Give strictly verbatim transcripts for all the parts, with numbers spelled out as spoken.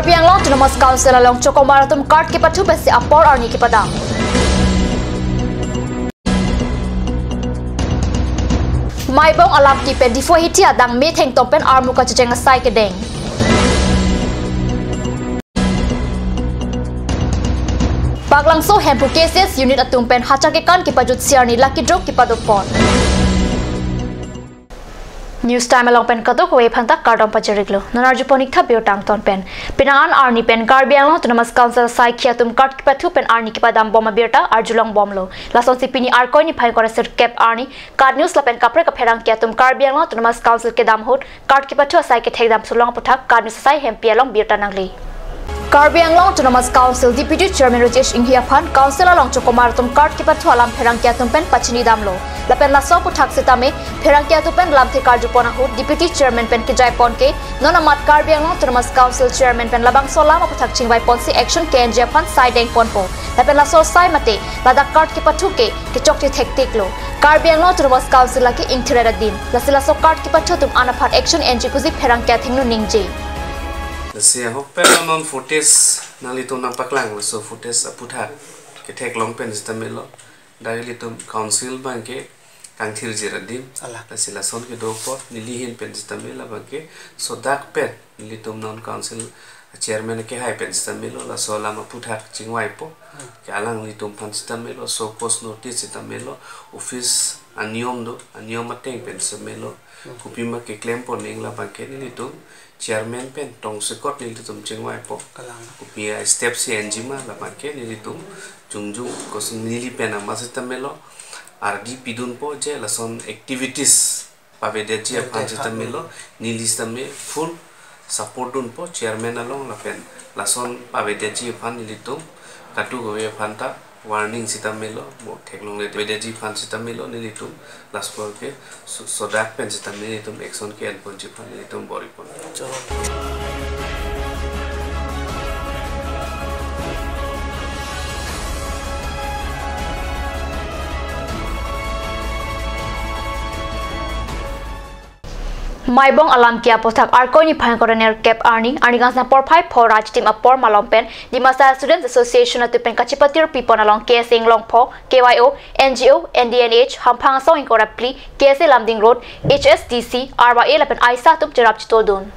Karbi Anglong Autonomous Council along chokomar atum card kepathu pensi apor arni kepadam. Maibong alam kipen Diphu ahithi adang metheng tong pen armu kachecheng asai kedeng. Baglangso Hemphu K C S unit atum pen hachak kekan kepajutsi arni lucky draw kepadopon. News Time along pen kadokave aphanta kardom pajirlo. Non arjupon ik tha birta angton pen. Penang an arni pen Karbi Anglong Autonomous Council asaikhei atum card kepathu pen arni kepadambom abirta arjulongbomlo. Lasonsi pini Arkoi niphai ingkoi ra sirkep arni KAT News lapen kaprek kapherangke atum Karbi Anglong Autonomous Council kedam ahut card kepathu asai kethekdam sulong aputhak KAT News asai hempi along birta nangli. Karbi Anglong Autonomous Council Deputy Chairman Rajesh Enghi aphan Council along chokomar atum card kepathu alam pherangke atum pen pachinidamlo. Lapen laso aputhak sitame pherangke atum pen lamthe karjupon ahut Deputy Chairman pen kejaipon ke non amat Karbi Anglong Autonomous Council Chairman pen labangso alam aputhak chingvaiponsi action ke-enji aphan sai dengponpo. Lapen laso asai mate ladak card kepathu ke kechokche thektiklo. Karbi Anglong Autonomous Council lake ingthir adim. Lasi laso card kepathu atum an aphan action enji pusi pherangke athengno ningje. Lasi ahok pen non footage nanglitum nangpaklang, laso footage aputhak ketheklong pen sitame lo. Dak ilitum council abangke kangthirjir adim. Ala. Lasi lason kedo apot neli ahin pen sitame labangke sodak pen nelitum non council chairman kehai pen sitame lo, laso alam aputhak chingvaipo. Hmm. Ke alanglitum aphan sitame lo, show cause notice sitame lo, office aniyom do, aniyom ateng pen sitame lo. Hmm. Kopima keklempon ning labangke nelitum chairman pen tongsekot nelitum chingvaipo. Kalang. Kopi astep si enji ma labangke nelitum jongjong kosong neli pen ama sitame lo, ardi pidunpo je lason activities pavedetji aphan sitame lo, neli sitame full support dunpo chairman along lapen lason pavedetji aphan nelitum kadokave aphanta warning sitame lo, mo theklongledet pavedetji aphan sitame lo, nelitum last por ke so-, sodak pen sitame nelitum action ke-enponji aphan nelitum bor-ipon. Maibong alam ke aputhak Arkoi niphai ingkoi ra nerkep arni, arni kangsam porphai pho ra chitim apor malom pen Dimasa Students Association atum pen kachepatir pipon along K S A Inglongpho, K Y O, N G O, N D N H, Hamphang asong ingkoi ra phli, K S A Lumding Road, H S D C, R Y A lapen aisa atum cherap chetodun.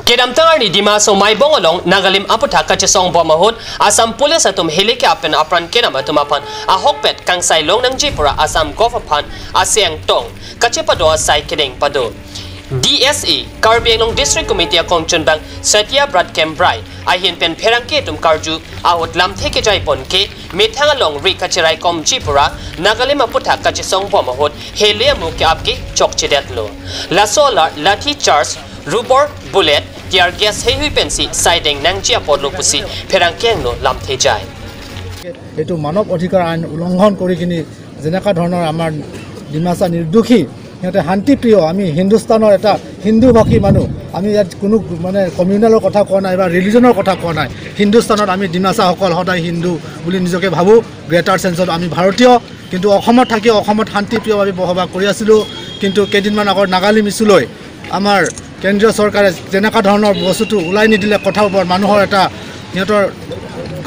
Kedamtang arni Dima Hasao Maibong along Nagalim aputhak kachesongbom ahut Assam Police atum hilike apen apran kenam atum aphan ahokpet kangsai long nangji pura Assam Gov aphan aseng tong kachepado asai kedeng pado. D S A Karbi Anglong District Committee akongchunbang Satyabrat Kembrai ahin pen pherangke atum karju ahut lamthe kejaipon ke methang alongri kacheraikomji pura Nagalim aputhak kachesongbom ahut hele amu ke-ap ke chokchedetlo. Laso alar lathi charge, rubber bullet, tear gas heihui pensi saideng nangji apotlo pusi pherangke angno lamthe jai. এইটো মানৱ অধিকাৰ আইন উলংঘন কৰি কিনি যেনেকুৱা ধৰণৰ আমাৰ ডিমাচা নিৰ্দোষী, সিহঁতে শান্তিপ্ৰিয়, আমি হিন্দুস্তানৰ এটা হিন্দু ভাষী মানুহ, আমি ইয়াত কোনো মানে কমিউনেলৰ কথা কোৱা নাই বা ৰিলিজনৰ কথা কোৱা নাই। হিন্দুস্তানত আমি ডিমাচাসকল সদায় হিন্দু বুলি নিজকে ভাবোঁ, গ্ৰেটাৰ চেন্সত আমি ভাৰতীয়, কিন্তু অসমত থাকি অসমত শান্তিপ্ৰিয়ভাৱে বসবাস কৰি আছিলোঁ। কিন্তু কেইদিনমান আগত নাগালিম ইছ্যুলৈ আমাৰ কেন্দ্ৰীয় চৰকাৰে যেনেকুৱা ধৰণৰ বস্তুটো ওলাই নিদিলে, কথাৰ ওপৰত মানুহৰ এটা, সিহঁতৰ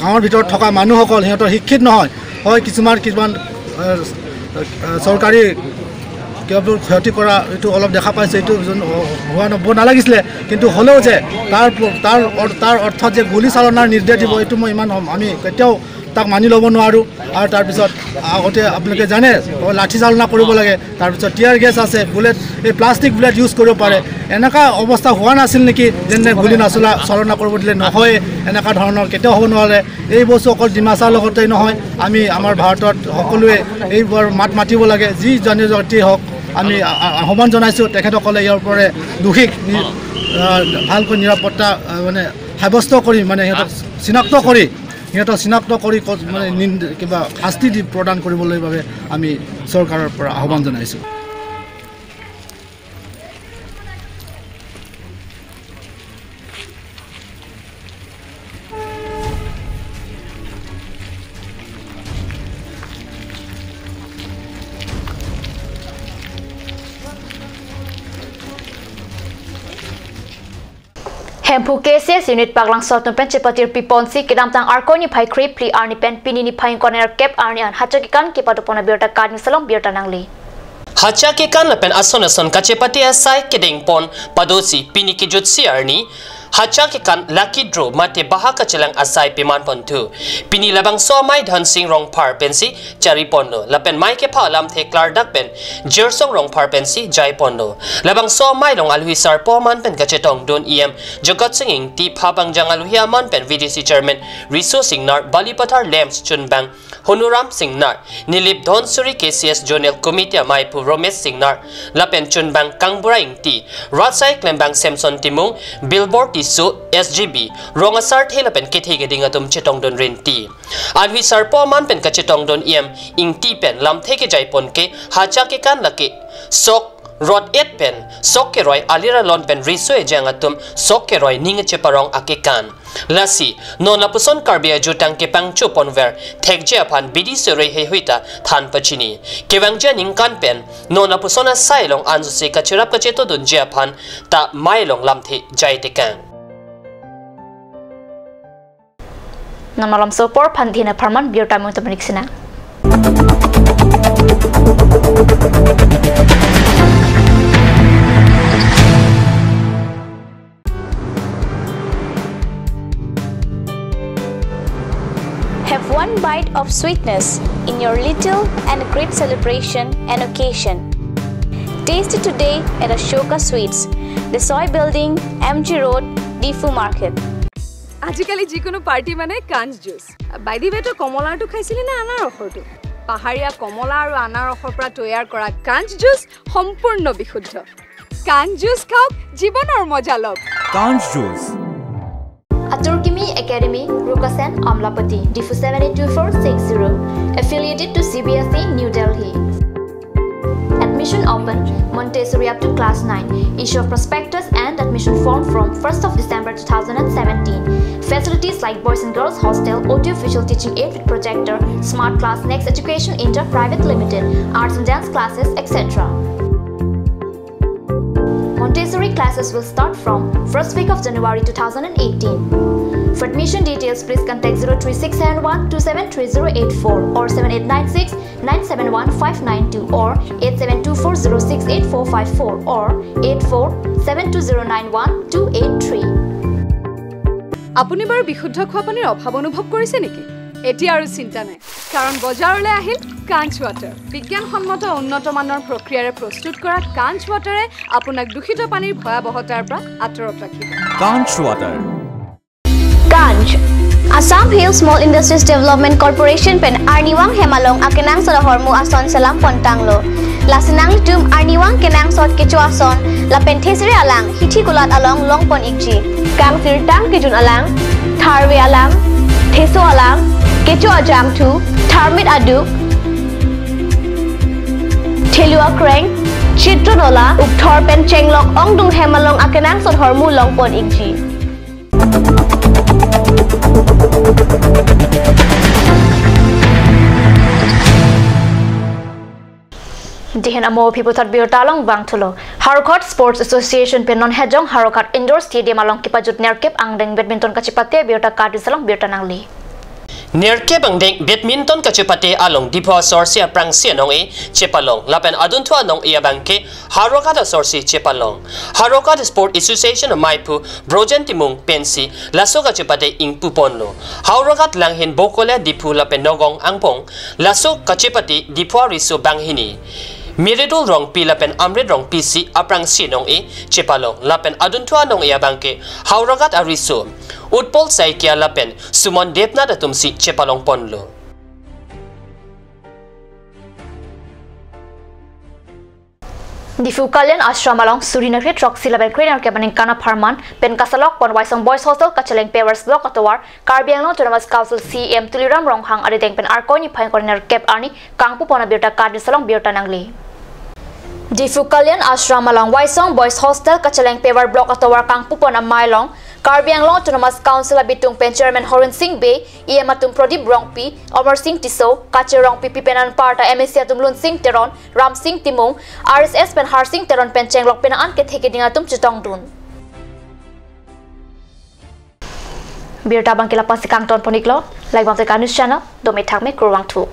গাঁৱৰ ভিতৰত থকা মানুহসকল সিহঁতৰ শিক্ষিত নহয়, হয় কিছুমান কিছুমান, এ, এ, চৰকাৰী কিবা ক্ষতি কৰা এইটো অলপ দেখা পাইছে, এইটো যোন হোৱা নব নালাগিছিলে, কিন্তু হ'লেও যে তাৰ প-, তাৰ অৰ-, তাৰ অৰ্থত যে গুলী চালনাৰ নিৰ্দেশ দিব, এইটো মই ইমান হম-, আমি কেতিয়াও তাক মানি ল'ব নোৱাৰোঁ। আৰু তাৰপিছত আগতে আপোনালোকে জানে, লাঠি চালনা কৰিব লাগে, তাৰপিছত টিয়াৰ গেছ আছে, বুলেট, এই প্লাষ্টিক বুলেট ইউজ কৰিব পাৰে। এনেকুৱা অৱস্থা হোৱা নাছিল নেকি যেনে গুলী নাচলা চালনা কৰিব দিলে নহয়? এনেকুৱা ধৰণৰ কেতিয়াও হ'ব নোৱাৰে। এই বস্তু অকল ডিমাচাৰ লগতেই নহয়, আমি আমাৰ ভাৰতত সকলোৱে এইবোৰ মাত মাতিব লাগে। যি জনজাতি হওক, আমি আ-, আ-, আহ্বান জনাইছোঁ তেখেতসকলে ইয়াৰ ওপৰে দোষীক নি-, আ, ভালকৈ নিৰাপত্তা, আ, মানে সাব্যস্ত কৰি, মানে সিহঁতক চিনাক্ত কৰি, সিহঁতক চিনাক্ত কৰি ক-, মানে নিন্দ-, কিবা শাস্তি দি প্ৰদান কৰিবলৈ বাবে আমি চৰকাৰৰ পৰা আহ্বান জনাইছোঁ। Hemphu K C S unit Baklangso atum pen chepatir piponsi kedamtang Arkoi niphai kre phli arni pen pini niphai ingkoi ra nerkep arni an hacha kekan kepadopon abirta Karbi Anglong birta nangli. Hacha kekan lapen ason ason kachepate asai kedengpon padosi pini kejutsi arni hacha kekan lucky draw mate bahak kachelang asai pemanponthu. Pini labangso amei Dhansing Rongphar pensi chariponlo. Lapen mei kepha alamthe klardak pen Jirsong Rongphar pensi jaiponlo. Labangso amei along alwi sarpo aman pen kachetongdun E M Jagat Sing Ingti, phabangjang alwi aman pen V D C chairman Riso Singnar, Balipathar Lamps chunbang Honuram Singnar, Nilip Dhonsuri K C S Zonal Committee ameiphu Romesh Singnar, lapen chunbang Kangbura Ingti, rat asai klembang Samson Timung, Bilbor Tisso, S G B, rong asarthe lapen kethe keding atum chetongdun rinti. Alwi sarpo aman pen kachetongdun E M Ingti pen lamthe kejaipon ke hacha kekan lake sok rot et pen sok keroi alir alon pen riso ejang atum sok keroi ning cheparong akekan. Lasi non lapuson Karbi ajutang kepangchoponver thekji aphan bidi sore heihui ta than pachini. Kevangji aningkan pen non lapuson asai along ansi kacherap kachetodunji aphan ta mei along lamthe jaitekang. Non malomso apor aphan dina pharman birta mung tamanik sina. Have one bite of sweetness in your little and great celebration and occasion. Taste it today at Ashoka Sweets, Desoi Building, M G Road, Diphu Market. আজিকালি যিকোনো পাৰ্টি মানে কাঞ্চ juice. By the ৱে, তো কমলাৰটো খাইছিলি নে আনাৰসৰটো? পাহাৰীয়া কমলা আৰু আনাৰসৰ পৰা তৈয়াৰ কৰা কাঞ্চ জুচ সম্পূৰ্ণ বিশুদ্ধ। কাঞ্চ জুচ খাওক, জীৱনৰ মজা লওক। কাঞ্চ juice. Atur Kimi Academy, Rukasen, Amlapati, Diphu seven eight two four six zero. Affiliated to C B S E, New Delhi. Admission open, Montessori up to class nine. Issue of prospectus and admission form from first of December two thousand and seventeen. Facilities like boys and girls hostel, audio visual teaching aid with projector, smart class, Next Education India Private Limited, arts and dance classes, et cetera. Montessori classes will start from first week of January two thousand and eighteen. For admission details, please contact zero three six seven one two seven three zero eight four or seven eight nine six nine seven one five nine two or eight seven two four zero six eight four five four or eight four seven two zero nine one two eight three. আপুনি বাৰু বিশুদ্ধ খোৱা পানীৰ অভাৱ অনুভৱ কৰিছে নেকি? এতিয়া আৰু চিন্তা নাই, কাৰণ বজাৰলৈ আহিল কাঞ্চ ৱাটাৰ। বিজ্ঞানসন্মত উন্নত মানৰ প্ৰক্ৰিয়াৰে প্ৰস্তুত কৰা কাঞ্চ ৱাটাৰে আপোনাক দূষিত পানীৰ ভয়াৱহতাৰ পৰা আঁতৰত ৰাখিব। কাঞ্চ water. Kanch, Assam Hill Small Industries Development Corporation pen arnivang hem along akenangsot ahormu ason selam pontanglo. Lasi nanglitum arnivang kenangsot kecho ason lapen thesere alang hithi kulat along longpon ikji. Kangsirtang kejun alang, tharve alang, theso alang, kecho ajangthu, tharmit aduk, thelu akreng, chitro nola, ukthor pen chenglok ongdung hem along akenangsot ahormu longpon ikji. Dihen amo aphi puthot birta along vangthulo. Howraghat Sports Association pen non Hejong Howraghat Indoor Stadium along kepajut nerkep angdeng badminton kachepate birta Karbi Anglong birta nangli. Nerkep angdeng badminton kachepate along Diphu asorsi aphrangsi anong-e chepalong lapen adunthu anong-e abangke Howraghat asorsi chepalong. Howraghat Sport Association ameiphu Brojen Timung pensi laso kachepate ingpuponlo. Howraghat langhin Bokolia Diphu lapen Nagaon angbong laso kachepate Diphu ariso banghini Miridul Rongpi lapen Amrit Rongpi si aphrangsi anong-e chepalong lapen adunthu anong-e abangke Howraghat ariso Utpal Saikia lapen Suman Debnath atumsi chepalongponlo. Diphu Kalyan Ashram along suri nakri throksi lapen kre nerkep aningkan apharman pen kasalokpon Waisong Boys Hostel Kacheleng Pavers Block atovar Karbi Anglong Autonomous Council C E M Tuliram Ronghang arideng pen Arkoi niphai ingkoi ra nerkep arni kangpupon abirta Karbi Anglong birta nangli. Diphu Kalyan Ashram along Waisong Boys Hostel Kacheleng Pavers Block atovar kangpupon amei along Karbi Anglong Autonomous Council abitung pen Chairman Horen Sing Bey, E M atum Pradip Rongpi, Amar Sing Tisso, Kache Rongpipi pen anparta M A C atum Lunsing Teron, Ramsing Timung, R S S pen Harsing Teron pen chenglok pen an kethe keding atum chetongdun. Birta abangke lapu-an si kangton pon-iklo. Langdamtha News Channel, dome thakme kurvangthu.